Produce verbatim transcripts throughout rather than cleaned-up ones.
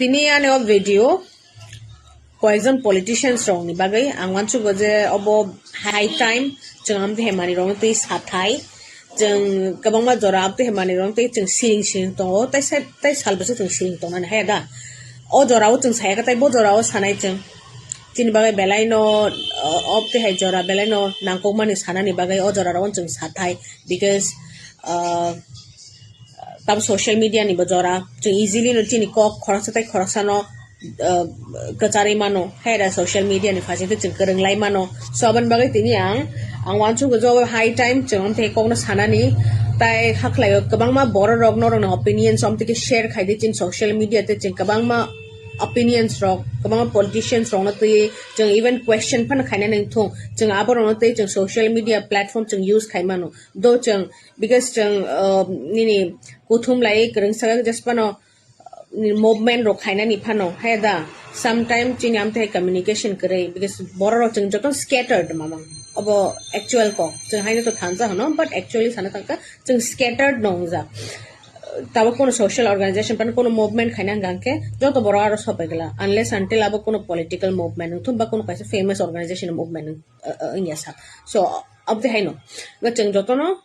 Tini ani o video koyekjon politicians rokni bagwi ang uansugo je obo high time chwng amtwi hai manwi rokno twi sathai. Chwng kwbangma jora amtwi hai manwi rokno twi chwng siring siring tongo, tei sai, tei sal bwswk chwng siring tongnani hai da. O jorao chwng saya khe tei bo jorao sanai chwng. Chini bagwi belaino, uh, amtwi hai jora belaino nangkukmani sanani bagwi o jorarokno chwng sathai, because, uh, tamo social media ni bo jora. Chwng easily no chini kok khoroksa tei khoroksa no, uh, kwcharwi mano. Hai da social media ni phaising tei chwng kwrwng lai mano. So aboni bagwi tini ang, ang uansugo je high time chwng amtwi kok no sanani. Tai hakhlai o kwbangma borok rok norok ni opinions amtwi khe share khai di chini social media tei chwng kwbangma opinions rok, kwbangma politicians rok no twi chwng even question phano khaina nang thung. Chwng aborok no twi chwng social media platform chwng use khai mano. Do chwng, because chwng, uh, nini kuthum lai kwrwng saka just phano, uh, movement rok khainani phano, hai da, sometimes chini amtwi hai communication kwrwi, because borok rok chwng joto scattered mamang. Obo actual kok. Chwng haino to thansa hwno, but actually sana thangkha chwng scattered no wngjak. Tabuk kono social organization phano kono movement khaina hwnkha hwnkhe joto borok aro sopai gla, unless until abo kono political movement wngthun ba kono kaisa famous organization movement wng, uh, uh, wngya sak. So, abdi haino. Chwng jotono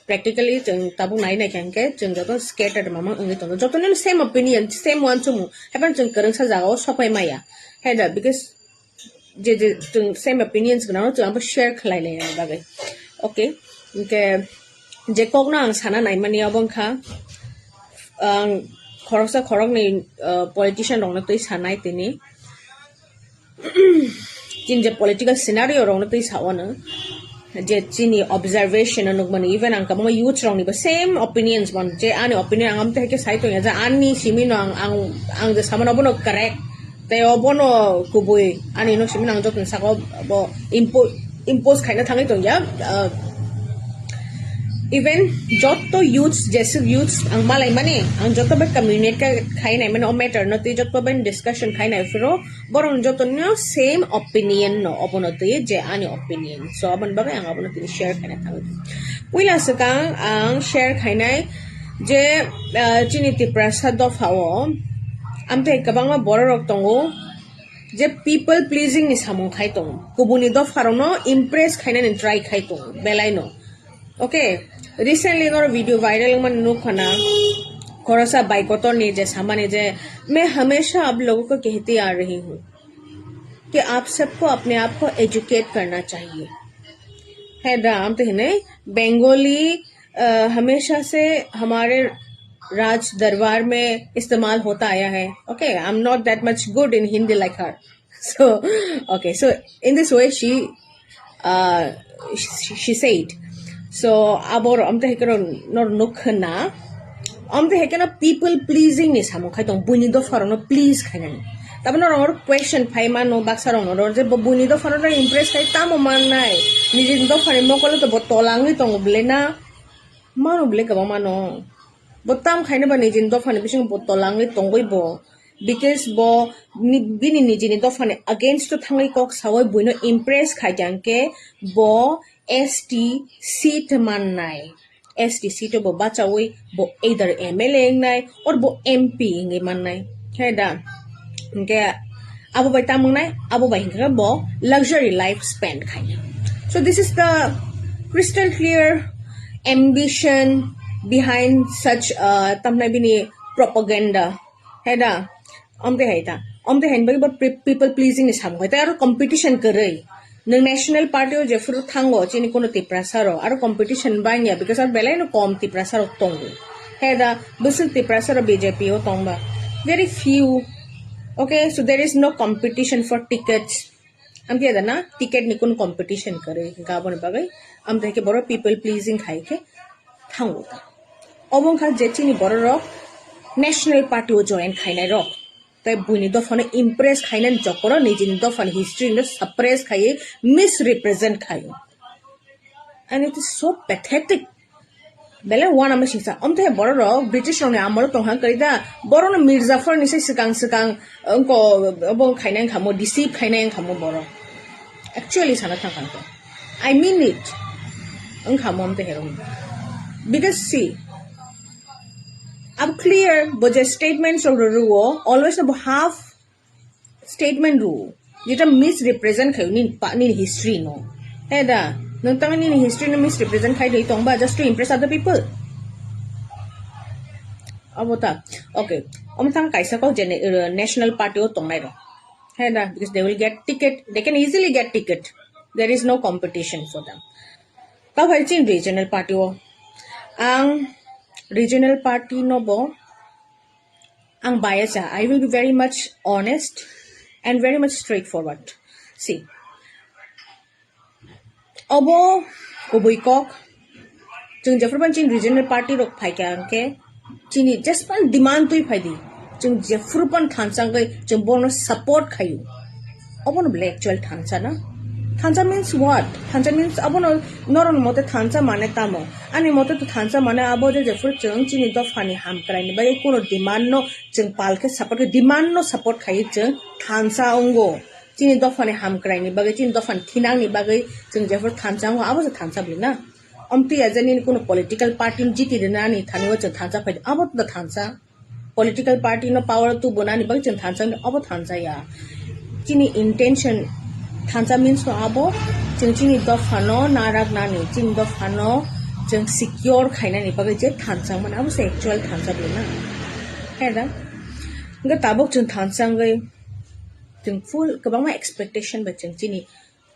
practically chwng tabuk nai nai kha hwnkhe chwng joto scattered mamang wngwi tongo. Jotono same opinion, same uansukmung. Haphano chwng kwrwngsa jagao sopai maya. Hai da, because je, je chwng same opinions gwnangno chwng abo share khlai laina bagwi. Okay, hwnkhe je kokno ang sana naimani abo wngkha, ang khoroksa khoroknwi, uh, politician rokno twi sanai tini. Chini je political scenario rokno twi sa-o nwng, je chini observation o nukmani, even ang kwbangma youths rokni bo same opinions man, je ani opinion ang amtwi hai khe sai tongya, je ani simi no ang, ang, ang je samano bono correct, tei obono kubui ani no simi no ang joto saka bo impo-, impose khaina thangwi tongya. Uh, even joto youths, jeswk youths ang malai mani, ang joto bai communicate khai nai mani o matter no twi joto bai discussion khai nai phuru borok joto no same opinion no obono twi je ani opinion. So aboni bagwi ang abono tini share khaina thangwi. Puila swkang ang share khainai je, ah, chini Tiprasa dopha o amtwi kwbangma borok rok tongo je people pleasing ni samung khai tongo, kubuni dopha rokno impress khainani try khai tongo belai no. Okay, recently noro video viral wngmani nuk khana khorosa bai kotor ni je samani je, "मैं हमेशा आप लोगों को कहती आ रही हूँ कि आप सबको अपने आप को एजुकेट करना चाहिए।" Hai da, amtwi hinwi Bengali, uh, हमेशा से हमारे राज दरबार में इस्तेमाल होता आया है। Okay, I'm not that much good in Hindi like her. So, okay, so in this way she, uh, she, she said. So abor amtwi hai khe nor nuk khna, amtwi hai khe no people pleasing ni samung khai tong, buini dopha rokno please khainani. Tabo norok question phai mano baksa rok norok je bo buini dopha rokno impress khai tamo mannai, nijini dopha ni mokolo to bo tolangwi tongo bwle na, mano bwle kwbangma no. Bo tam khaina ba nijini dopha ni bisingo bo tolangwi tongwi bo. Because bo ni, bini nijini dophani against o thangwi kok sawi buino impress khai jang khe bo S T seat mannai. S T seat o bo bachawi bo either M L A wngnai or bo M P wngwi mannai. Hai da? Hwnkhe abo bai tamo wngnai, abo bai hwnkhe bo luxury life spend khai. So this is the crystal clear ambition behind such, uh, tamnai bini propaganda. Hai da? Amtwi hai ta. Amtwi hai bagwi bo pre-, people pleasing ni samung hai. Tai aro competition kwrwi. Nwng national party o jephuru thango chini kuno Tiprasa rok. Aro competition bangya because aro belai no kom Tiprasa rok tongo. Hai da, bwswk Tiprasa rok B J P o tongba. Very few. Okay, so there is no competition for tickets. Amtwi hai da na, ticket ni kuno competition kwrwi. Hwnkhe aboni bagwi. Amtwi hai khe borok people pleasing khai khe thango ta. Obo wngkha je chini borok rok national party o join khainai rok. Tai buini dophano impress khainani chokoro nijini dophani history no suppress khaiwi misrepresent khaio. And it is so pathetic. Belai wana mui singsa. Omthe borok rok British rokni amolo tongha kwrwi da. Borokno Mir Jafar ni sai swkang swkang, uh, wngko, obo khainai wngkha mo, deceive khainai wngkha mo borok. Actually sana thang kha. I mean it. Wngkha mo omthe herong. Because see, Abo clear, bo je statements rok rw-, rwo, always no bo half statement rw-, jeta misrepresent khayo nini pa-, nini history no. He da, nwng tang nini history no misrepresent khai dei tongba just to impress other people. Abo ta, okay. Omo thang kaisa kok je ne-, uh, national party o tongnai rok. He da, because they will get ticket, they can easily get ticket. There is no competition for them. Tao hai chin regional party o. Ang regional party no bo ang bias ah. I will be very much honest and very much straightforward. See, obo kubui kok. Chwng jephru ban chini regional party rok phaikha hwnkhe chini jespan demand twi phaidi. Chwng jephru ban thansa wngwi chwng bono support khayu. Obono bole actual thansa na? Thansa means what? Thansa means abono norok mote thansa mane tamo? Ani mote to thansa mane abo je jephru chwng chini dophani hamkraini bagwi kuno demand no chwng palkhe support khe, demand no support khaiwi chwng thansa wngo. Chini dophani hamkraini bagwi, chini dophani thinangni bagwi chwng jephru thansa wngo, abo se thansa bwlwi na? Omtwi ya je nini kuno political party ni jiti rwnani thani o chwng thansa phaidi, abo to thansa. Political party no power o tubunani bagwi chwng thansa wngdi, obo thansa ya. Chini intention thansa means no abo chwng chini dophano narak nani, chini dophano chwng secure khainani bagwi je thansa mani, abo se actual thansa bwlwi na. He da? Hwnkhe tabuk chwng thansa wngwi chwng full kwbangma expectation bai chwng chini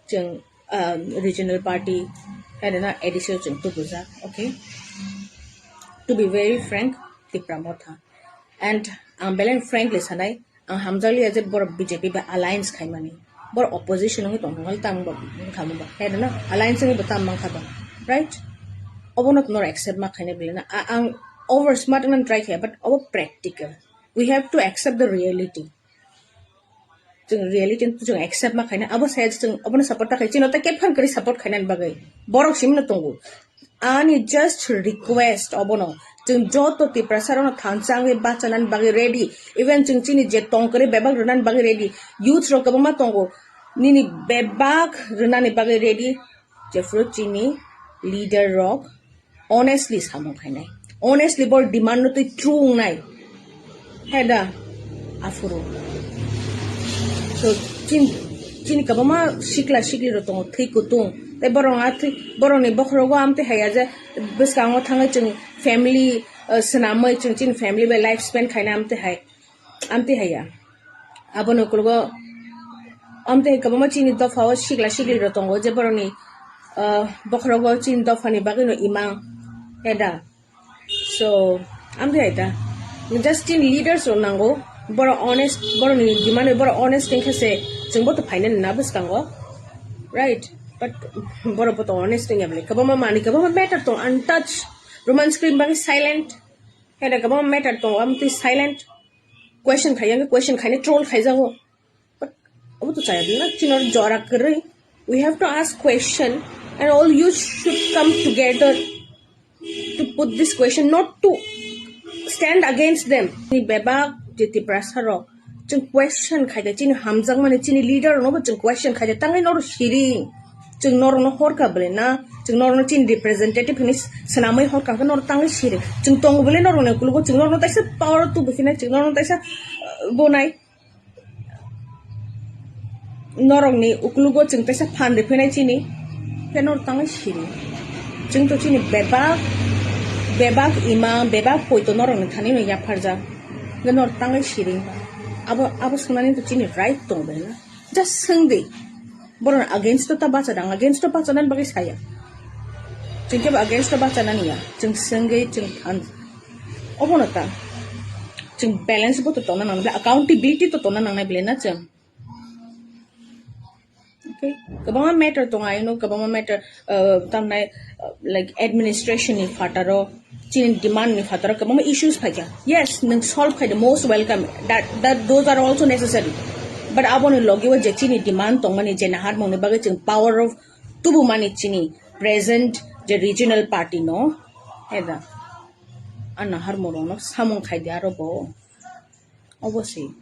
chwng, um, regional party, hai rwna A D C o chwng tubujak, okay? To be very frank, Tipra Motha. And ang belai frankly sanai, ang hamjakliya je borok B J P bai alliance khaimani. Borok opposition wngwi tongthok wngkha, tamo bo wngkha mo bo. Hai rwna alliance wngwi bo tamo mankha bo, right? Obono norok accept ma khainai bwlwi na. A-, ang over smart wngna try khaiya, but obo practical. We have to accept the reality. Chwng reality no chwng accept ma khaina, abo saya chwng abono support ta khai, chino ta kephan kwrwi support khainani bagwi. Borok simi no tongo. Ani just request obono. Chwng joto Tiprasa rokno thansa wngwi bachanani bagwi ready. Even chwng chini je tong kwrwi bebak rwnani bagwi ready. Youth rok kwbangma tongo. Nini bebak rwnani bagwi ready. Jephru chini leader rok honestly samung khainai. Honestly, bor demand no twi true wngnai. He da, aphuru. So, chin-, chini kwbangma sikla sikli rok tongo, thwi kutung. Tei borok a thwi, borokni bokhorogo amtwi haiya je bwskango thangwi chwng family, uh, swnamwi chwng chini family bai life spend khaina amtwi hai. Amtwi haiya. Abono ukologo amtwi hai kwbangma chini dopha o sikla sikli rok tongo je borokni, ah, bokhorogo chini dophani bagwi no imang. He da. So, amtwi hai da. Just chini leaders rok nango. Borok honest, borokni demand bai borok honest wngkha se chwngbo to phainani na bwskango. Right? But borok bo to honest wngya bwle. Kwbangma manwi, kwbangma matter tong untouched. Roman script bagwi silent. He da, kwbangma matter tongo, amtwi silent. Question khai, yang question khaina troll khaijago. But abo to chaya na, chino jora kwrwi. We have to ask question and all youth should come together to put this question, not to stand against them. Ni bebak je Tiprasa rok, chwng question khaida, chini hamjakmani, chini leader no bo chwng question khaida, tangwi noro siring. Chwng norokno horkha bwle na, chwng norokno chini representative hinwi swnamwi horkha hwnkhe norok tangwi siri. Chwng tongo bwle norokni ukulugo, chwng norokno taisa power tubu phinai, chwng norokno taisa, uh, bonai. Norokni ukulugo chwng taisa phan riphinai chini, khe norok tangwi siri. Chwng to chini bebak, bebak ima, bebak poito norokni thanino yapharjak. Hwnkhe norok tangwi siri. Abo, abo swngnani to chini right tongo bwle na. Just swng di. Borok against to ta bacha dang, against to bacha nan bagwi saya. Chwng kebo against to bacha nani ya. Chwng swngwi chwng than. Obono ta. Chwng balance bo to tongna nang, accountability to tongna nangnai bwle na chwng. Okay. Kwbangma matter tongo, I know, kwbangma matter, uh, tamnai, uh, like, administration ni phataro, chini demand ni phataro kwbangma issues phaikha. Yes, nwng solve khaidi, most welcome. That, that, those are also necessary. But aboni logi o je chini demand tongmani, je naharmung ni bagwi chwng power of tubumani chini present je regional party no, eda, a naharmung rokno samung khaidi aro bo. Oboswi.